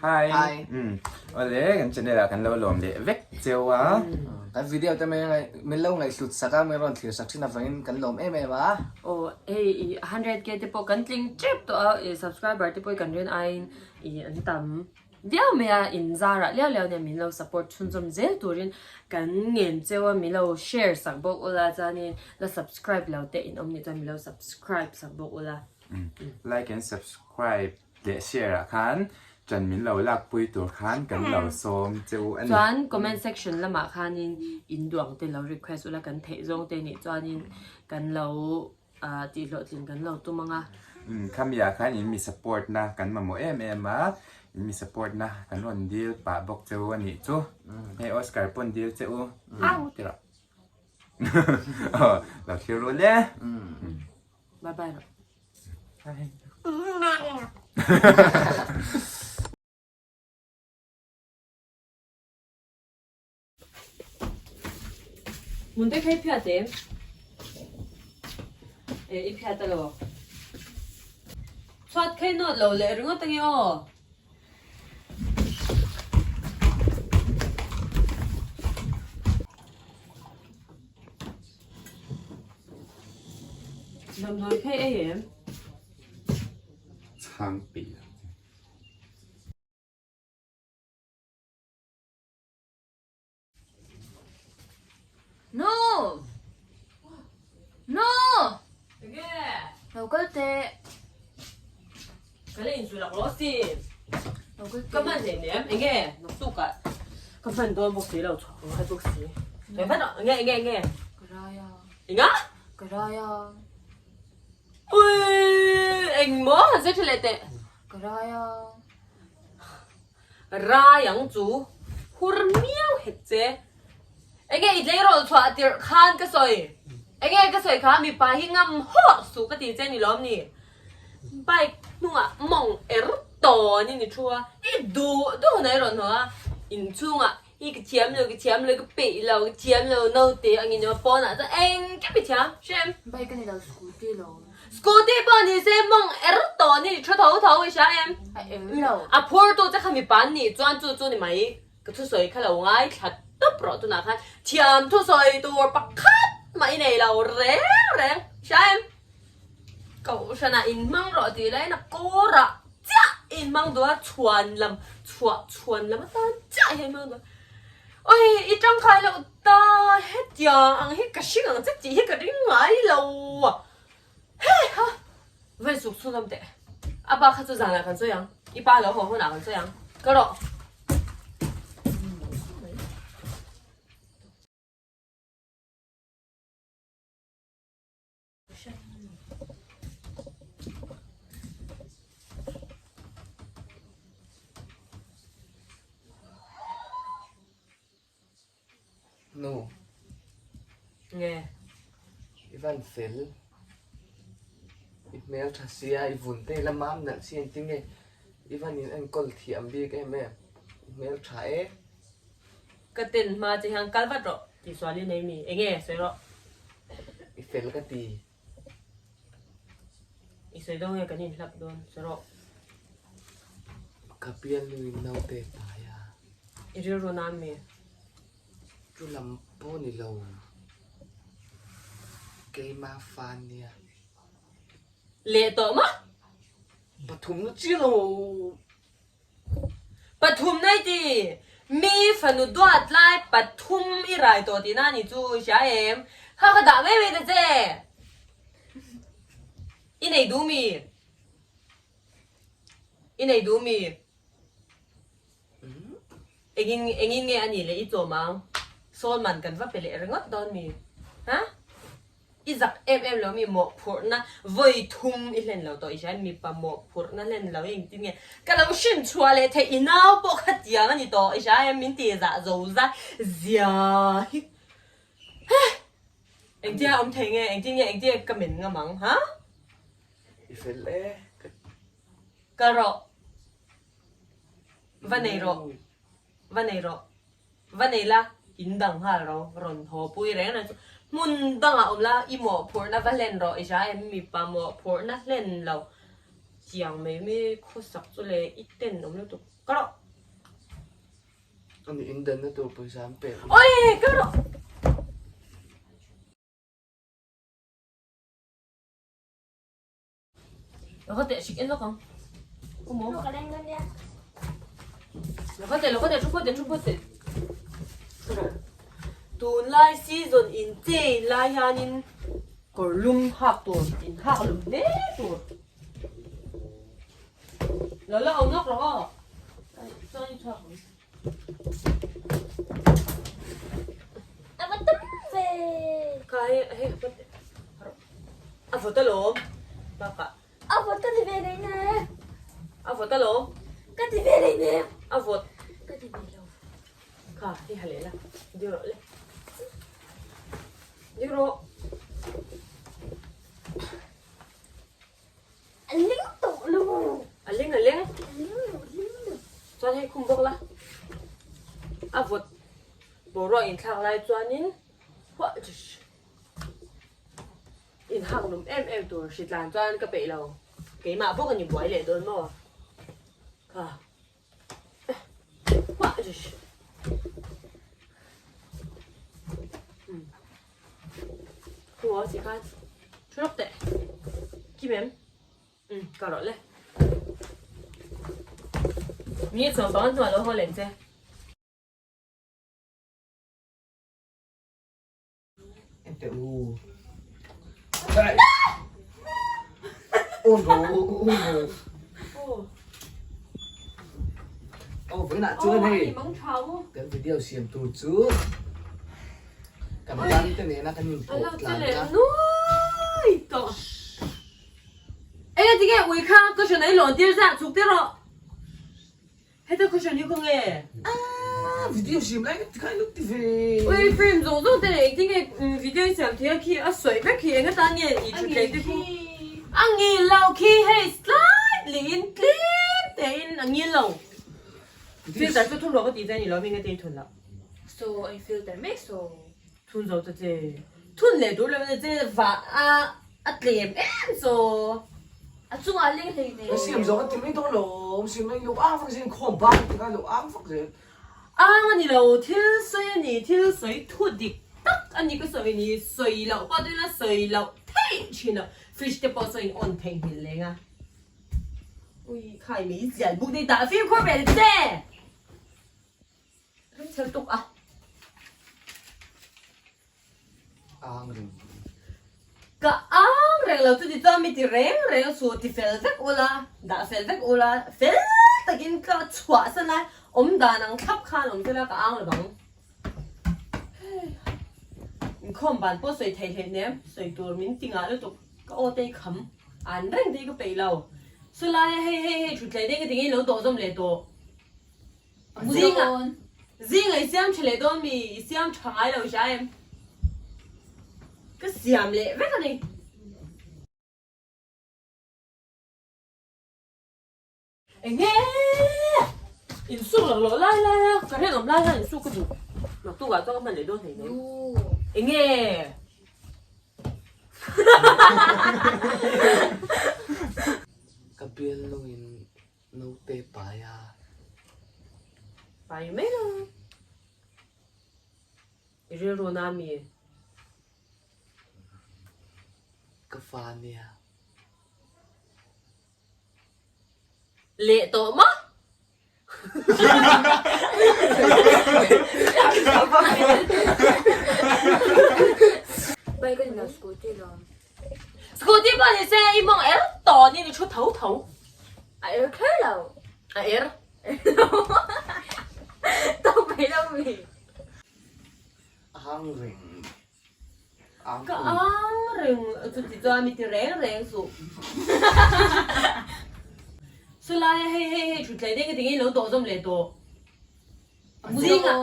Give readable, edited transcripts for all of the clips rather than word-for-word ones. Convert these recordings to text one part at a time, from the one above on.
Hi. Hi. Awle kan channel ah kan lo lawm leh vek cheu a. Kan video te mai min lo ngaihhlut sak a, min rawn thlir sak thin avangin kan lawm em em a. Aw hei i 100k te pawh kan tling tep tawh a, i subscriber te pawh hi kan rin aiin i an tam viau mai a, in zarah liau liau nen min lo support chhunzawm zel turin kan ngen cheu a, min lo share sak bawk ula chuanin la subscribe lo te in awm nih chuan min lo subscribe sak bawk ula. Like and subscribe. Leh share ah khan ṭan min lo lak pui tur khan kan lo sawm che u a ni. Chuan comment section lamah khanin in duang te lo request ula kan theih zawng te nih chuanin kan lo tih hlawhtlin kan lo tum ang a. Umm khami ah khan in mi support na kan mamawh em em a, in mi support na kan rawn dil pah bawk che u a nih chu. Hei Oscar pawn dil che u au ti rawh. Aw lo thlir ru le. Bye bye rawh. Mun te khai phiat em? E i phiat alo. Chhuat khai nawt lo leh ringawt ange aw. Damdawi phei ei em? Chhang peih lo che. Nu! Nu! Enge? Lo kal teh. Ka la inzui lak lawh asin. Lo kal teh. Ka hman hlei nem. Enge? Naktuk ah ka hman dawn bawk si lo, chhuak ngai bawk si. Eng vat rawh. Enge enge enge? Ka rai a. Enga? Ka rai a. Ui! Engmaw? Han sawi tha leh teh. Ka rai a. Rai ang chu hur miau hek che. Enge i tleirawl chhuah tirh khan ka sawi. Enge ka sawi kha mipa hi ngam hawh suh ka ti che ni lawm ni. Bike hnungah mawng er tawn in i thu a, i duh duh hunah i rawn haw a, inchhungah i ka thiam lo, ka thiam lo, ka peih lo, ka thiam lo naute angin i awm a, pawnah chuan engkim i thiam, hrem. Bike a ni lo, scooty lo. Scooty pawh ni se mawng er tawh ni thu tho tho i hria em? A er lo. A phur tu che kha mipa an nih chuan chu chu ni mai. Ka thusawi kha lo ngaithla tawp rawh tunah khan thiam thusawi tur pakhat mah i nei lo reng reng i hria em? Kohhranah in hmang rawh tih laiin a kawrah chiah i inhmang duh a, chhuan lam chhuah chhuan lam atan chiah hian hmang duh a. Oi i tangkai loh ta hetiang ang hi ka hring ang che tih hi ka ring ngai lo a. Hei ha! Vawi suk chhun awm teh. A pa kha chu zanah kan sawi ang. I pa lo haw hunah kan sawi ang. Ka rawh. Nu. Nge. I van fel. I hmel tha sia, i vun te i la mam nalh si engtin nge i van in enkawl thiam bik em em. I hmel tha e. Ka ten hma che hian kal vat rawh tih sual i nei mi? Enge sawi rawh. I fel ka ti. I sawi dawn nge kan inhlap dawn sawi rawh. Ka bialnu in naute pai a. I rilru nan mi? Chu lam pawh ni lo. Keima fa nia. Leh tawh maw? Pathumna chiah lo. Pathumna i ti! Mi fanu duat lai pathum i rai tawh tihna a ni chu i hria em? Kha ka dah mai mai ta che! I nei duh mi? I nei duh mi? Engin engin nge a nih leh i chawm ang? Sawn man kan va pe leh ringawt dawn mi? Ha? I zak em em lo mi mawhphurhna vawi thum i hlen lo tawh i hria mipa mawhphurhna hlen lo engtin nge ka lo hrin chhuah leh theih i nau pawh kha tiang a ni tawh i hria em min ti zah zo zai zia hi he engtia awm thei nge engtin nge engtin nge ka men ngam ang ha I fel e ka Kal rawh va nei rawh va nei rawh. Va nei la, in dang nghal ro, rawn haw pui reng reng chu hmun dangah awm la, i mawhphurhna va hlen rawh, i hria em mipa mawhphurhna hlen lo chiang mai mai khawsak chu le i ten awm lutuk ka rawh. Ani in danna tur pawisa an pek. Oi ka rawh. Lo ka teh hrik en lawk ang. Umaw. Ka leng dawn nia. Lo ka teh lo ka teh thu phawt teh thu phawt teh. Tunlai season in chain lai hianin kawr lum hak tur in hak lum hle tur. Lo la awm lawk rawh aw. Chuan i chhuak ang. A va tam ve. Kha hei hei phawt teh. A vawt alawm. Bakah. A vawt ka ti ve leh ne. A vawt alawm. Ka ti ve leh ne. A vawt. Ka ti ve lo. Kha hei ha leh la. Ding rawh le. Ding rawh. A ling tawh lo. A ling a ling. A ling lo a ling lo. Chuan hei khum bawk la. A vawt boruak inthlak lai chuanin huah inhak lum em em tur hritlan chuan ka peih lo. Keimah bawk a ni buai leh dawn maw? Kha. Huah Khu si khan thu lawk teh. Kim em? Um, ka rawh le. Mi chuan pang hnuah lo haw lem che. Teh u. Ôn ro, ôn ro. Ô, với nạ chưa này. Kan video siam tur chu kan tan te nena kan in pawh tlan a. Nuai tawh. Eng a tinge ui kha cushion a i lawn tir zah chuk tir rawh. Heta cushion hi khawnge? Ah, video siam lai ka ti khai luk ti ve. Ui frame zawng zawng te leh engtin nge video i siam thei a khi a sawi vek khi eng atan nge i thut leh te khu. A ngil lo khi hei slightly in tlem te in a ngil lo. Filter chu thun rawh ka tih che a ni lo mi nge te i thun loh. So i filter mek so. Thun zo ta che. Thun leh tur lo in che va a a tlem em so. A chungah leng hlei nei. Ka siam zawk a ti mai dawn lo, siam mai lo ang fak zel khawm bang ti kha lo ang fak zel. Ang a ni lo, thil sawi a ni, thil sawi thu dik tak a ni ka sawi ni, sawi loh pawh chuan a sawi loh theih thin lo, fridge te pawh sawi in on theihnghilh leng a. Ui khai mai zial buk nei dah fimkhur ve che. Ring chhel tuk a. Ang reng. Ka ang reng lo chu ti chuan mi ti reng reng su ti fel vek ula, dah fel vek ula, fel takin ka chhuah san a, awm dan ang thlap khan awm sela ka ang lo bang. Inkhawm ban pawh sawi thei hlei nem, sawi tur min ti ngah lutuk, ka aw te i kham an reng te hi ka peih lo. Chulai hei hei hei thuthlei deng ka ti ngei lo dawh zawm leh tawh. Zinga Zinga i siam tha leh dawn mi i siam tha ngai lo hria em? Ka siam leh vek a ni. Enge insuk lak loh lai lai a ka rinawm lai hian insuk ka duh naktukah chuan ka hman leh dawn hleinem. Enge Ka bial lawngin Naute pai a. Pai mai lo. I rilru na mi? Ka fa nia. Leh tawh maw? Bike a ni lo scooty lo. Scooty pawh ni se i mawng er tawn in i thu tho tho. A er kher lo. A er. Tawk mai lo mi. Ang reng. Ang Ka ang reng chuti chuan mi ti reng reng suh. Chulai a hei hei hei thuthlei deng ka ti ngei lo dawh zawm leh tawh. Zinga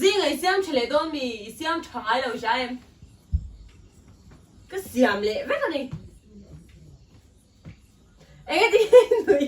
Zinga i siam tha leh dawn mi i siam tha ngai lo hria em? Ka siam leh vek a ni. Eng a ti nui?